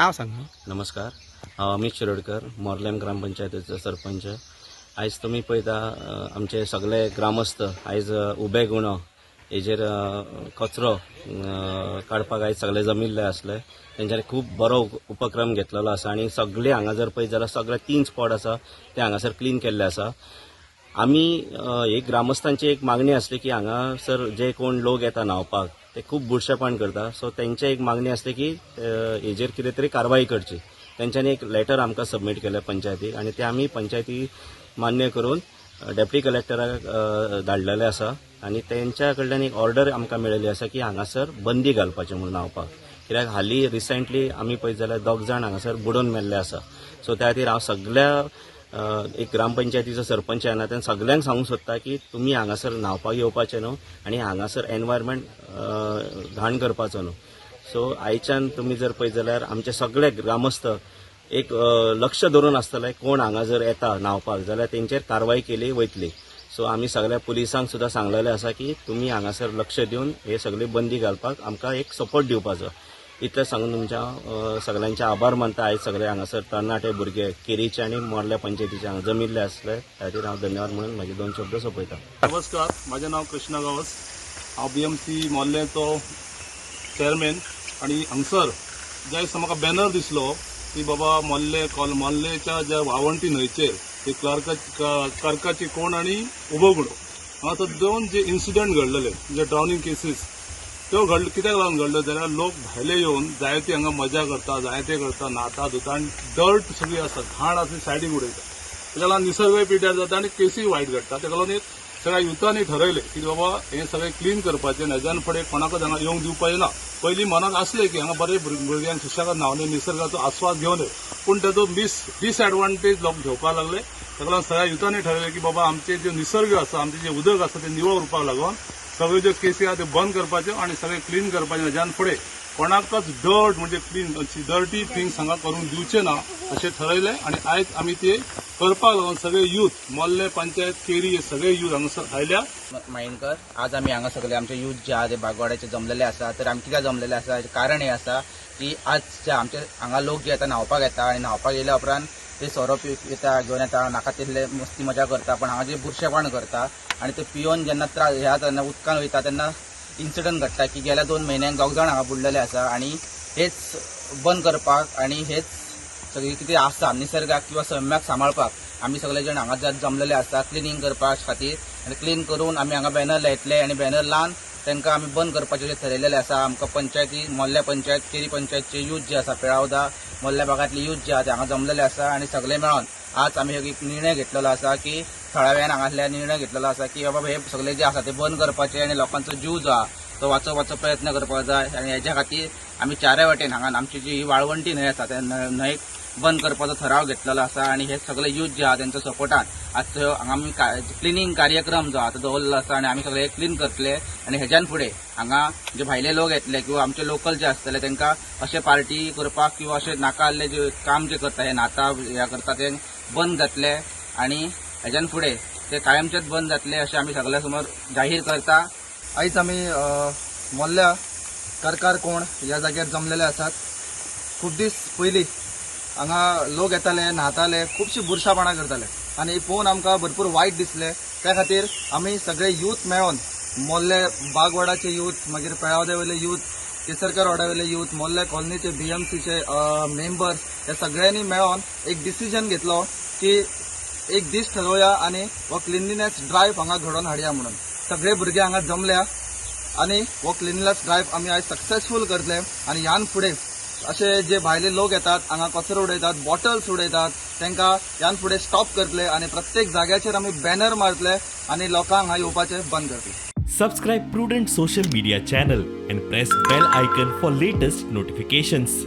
नाव सांग. नमस्कार, हांव अमीत शिरोडकर, मोर्लेम ग्रामपंचायतीचो सरपंच. आयज तुमी पळयता, आमचे सगळे ग्रामस्थ आयज उबे गुणो हेजेर कचरो काडपाक आयज सगळे जमिल्ले आसले. तेंच्यांनी खूब बरो उपक्रम घेतलेलो आसा आनी सगळे हांगा जर पळयत जाल्यार सगळे तीन स्पॉट आसा ते हांगासर क्लीन केल्ले आसा. आमी एक ग्रामस्थांची एक मागणी आसली की हांगासर जे कोण लोक येता न्हांवपाक ते खूब बुरशेपण करता. सो तेंचे एक मागणी आसली की हेजेर कितें तरी कारवाई करची. तेंच्यांनी एक लेटर आमकां सबमीट केलें पंचायतीक आनी ते आमी पंचायती मान्य करून डेप्टी कलेक्टराक धाडलेलें आसा आनी तेंच्या कडल्यान एक ऑर्डर आमकां मेळिल्ली आसा की हांगासर बंदी घालपाची म्हणून न्हांवपाक, कित्याक हालीं रिसेंटली आमी पळयत जाल्यार दोग जाण हांगासर बुडोवन मेल्ले आसा. सो त्या खातीर हांव सगल्या एक ग्रामपंचायतीचो सरपंच ह्या नात्यान सगल्यांक सांगूंक सोदता की तुमी हांगासर न्हांवपाक येवपाचें न्हू आनी हांगासर एनवायरमेंट घाण करपाचो न्हू. सो आयच्यान तुमी जर पळयत जाल्यार आमचे सगळे ग्रामस्थ एक लक्ष धरून आसतले, कोण हांगा जर येता न्हांवपाक जाल्यार तेंचेर कारवाय केली वयतली. सो आमी सगल्या पुलिसांक सुद्दां सांगलेलें आसा की तुमी हांगासर लक्ष दिवन हे सगळी बंदी घालपाक आमकां एक सपोर्ट दिवपाचो. इतलें सांगून तुमच्या सगल्यांचे आभार मानता. आयज सगळे हांगासर तरणाटे भुरगे केरीचे आनी मोर्ल्या पंचायतीचे हांगा जमिल्ले आसले, त्या खातीर हांव धन्यवाद म्हणून म्हजे दोन शब्द सोंपयता. नमस्कार, माझें नांव कृष्णा गांवस. हांव बीएमसी मोर्लेचो चेअरमॅन आनी हांगसर ज्या दिसा म्हाका बॅनर दिसलो की बाबा मोर्ले कॉल मोर्लेच्या ज्या वाळवंटी न्हंयचेर ते क्लार्काची कोण आनी उबो गुडो हांगासर दोन जे इन्सिडंट घडलेले, जे ड्रावनिंग केसीस, त्यो घडले कित्याक लागून घडल्यो जाल्यार लोक भायले येवन जायते हांगा मजा करता, जायते करता, न्हाता धुता आनी डर्ट सगळी आसा, घाण आसा, सायडीक उडयता. तेका लागून निसर्गय पिड्ड्यार जाता आनी केसूय वायट घडटा. तेका लागून एक सगळ्या युथांनी ठरयलें की बाबा हें सगळें क्लीन करपाचें, हेज्यान फुडें कोणाकच हांगा येवंक दिवपाचें ना. पयलीं मनात आसलें की हांगा बरे भुरग्यांक सुशेगाद न्हांवले, निसर्गाचो आस्वाद घेवन, पूण ताचो डिसएडवांटेज लोक घेवपाक लागले. ताका लागून सगळ्या युथांनी ठरयलें की बाबा आमचे जे निसर्ग आसा, आमचें जें उदक आसा तें निवळ उरपाक लागून सगळ्यो ज्यो केसी आहा त्यो बंद करपाच्यो आनी सगळें क्लीन करपाचें. हेज्यान फुडें कोणाकच डर्ट म्हणजे क्लीन डर्टी थिंग्स हांगा करूंक दिवचे ना अशें ठरयलें आनी आयज आमी ते करपाक लागून सगळे यूथ, मोर्ले पंचायत, केरी हे सगळे यूथ हांगासर आयल्या. माईणकर. आज आमी हांगा सगळे आमचे यूथ जे आहा ते बागवाड्याचे जमलेले आसा. तर आमी कित्याक जमलेले आसा हेचें कारण हें आसा की आज जे आमचे हांगा लोक जे येता, न्हांवपाक येता आनी न्हांवपाक येयल्या उपरांत ते सोरो पिता, घेवन येता, नाका तितले मस्ती मजा करता, पण हांगा जे बुरशेपण करता आनी ते पियोन जेन्ना त्रास ह्या तेन्ना उदकान वयता तेन्ना इन्सिडंट घडटा की गेल्या 2 म्हयन्यांक दोग जाण हांगा बुडलेले आसा. आनी हेच बंद करपाक आनी हेच सगळी कितें आसा निसर्गाक किंवा सैम्याक सांबाळपाक आमी सगळे जाण हांगा जमलेले आसा क्लिनींग करपा खातीर. आनी क्लीन करून आमी हांगा बॅनर लायतले आनी बॅनर लावन तांकां आमी बंद करपाचें अशें थरयलेलें आसा. आमकां पंचायती, मोर्ल्या पंचायत, केरी पंचायतचे यूथ जे आसा, पेळावदा मोर्ल्या भागांतले यूथ जे आहा ते हांगा जमलेले आसा आनी सगळे मेळोन आज आमी एक निर्णय घेतलेलो आसा की थळाव्यान हांगासल्या निर्णय घेतलेलो आसा की बाबा हे सगळे जे आसा ते बंद करपाचे आनी लोकांचो जीव जो आहा तो वाचोवपाचो प्रयत्न करपाक जाय. आनी हेज्या खातीर आमी चारय वाटेन हांगा आमची जी वाळवंटी न्हंय आसा त्या न्हंयक बंद करपाचो ठराव घेतलेलो आसा. आनी हे सगळे यूथ जे आहा तेंच्या सपोर्टान आज हांगा आमी क्लिनींग कार्यक्रम जो आहा तो दवरलेलो आसा आनी आमी सगळे क्लीन करतले. आनी हेज्यान फुडें हांगा जे भायले लोक येतले किंवा आमचे लोकल जे आसतले तांकां अशे पार्टी करपाक किंवा अशें नाका आसले जे काम जे करता, हे न्हाता हे करता, ते बंद जातले आनी हेज्यान फुडें ते कायमचेच बंद जातले अशें आमी सगळ्या समोर जाहीर करता. आयज आमी मोर्ल्या करकार कोण ह्या जाग्यार जमलेले आसात. खूब दीस पयलीं हांगा लोक येताले, न्हाताले, खुबशीं बुरशापणां करताले आनी पळोवन आमकां भरपूर वायट दिसलें. त्या खातीर आमी सगळे यूथ मेळोन, मोर्ले बागवाडाचे यूथ, मागीर पेळावदे वयले यूथ, केसरकर वाड्या वयले यूथ, मोर्ले कॉलनीचे बीएमसीचे मेंबर्स, हे सगळ्यांनी मेळोन एक डिसिजन घेतलो की एक दीस ठरोवया आनी हो क्लिनलीनेस ड्रायव्ह हांगा घडोवन हाडया म्हणून. सगळे भुरगे हांगा जमल्या आनी हो क्लिनलीनेस ड्रायव्ह आमी आयज सक्सेसफूल करतले. आनी ह्यान फुडें अशे जे भायले लोक येतात, हांगा कचरो उडयतात, बॉटल्स उडयतात, तांकां ह्यान फुडें स्टॉप करतले आनी प्रत्येक जाग्याचेर आमी बॅनर मारतले आनी लोकांक हांगा येवपाचें बंद करतले. Subscribe Prudent Social Media channel and press bell icon for latest notifications.